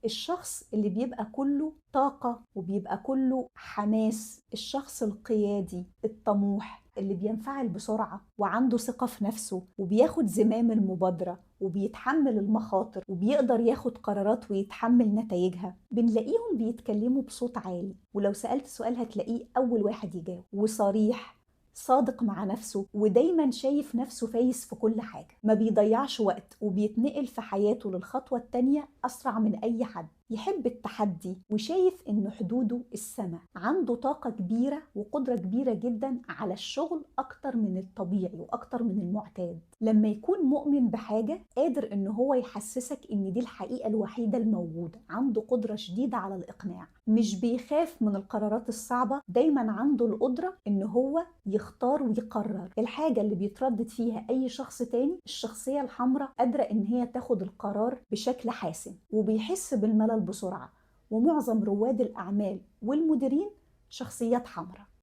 الشخص اللي بيبقى كله طاقة وبيبقى كله حماس، الشخص القيادي الطموح اللي بينفعل بسرعة وعنده ثقة في نفسه وبياخد زمام المبادرة وبيتحمل المخاطر وبيقدر ياخد قرارات ويتحمل نتائجها. بنلاقيهم بيتكلموا بصوت عالي، ولو سألت سؤال هتلاقيه أول واحد يجاوب، وصريح، صادق مع نفسه، ودايما شايف نفسه فايز في كل حاجة، ما بيضيعش وقت وبيتنقل في حياته للخطوة التانية أسرع من أي حد. يحب التحدي وشايف إن حدوده السما، عنده طاقة كبيرة وقدرة كبيرة جدا على الشغل أكتر من الطبيعي وأكتر من المعتاد. لما يكون مؤمن بحاجة قادر إن هو يحسسك إن دي الحقيقة الوحيدة الموجودة، عنده قدرة شديدة على الإقناع، مش بيخاف من القرارات الصعبة، دايما عنده القدرة إن هو يختار ويقرر الحاجة اللي بيتردد فيها أي شخص تاني. الشخصية الحمراء قادرة إن هي تاخد القرار بشكل حاسم، وبيحس بالملل بسرعة. ومعظم رواد الأعمال والمديرين شخصيات حمراء.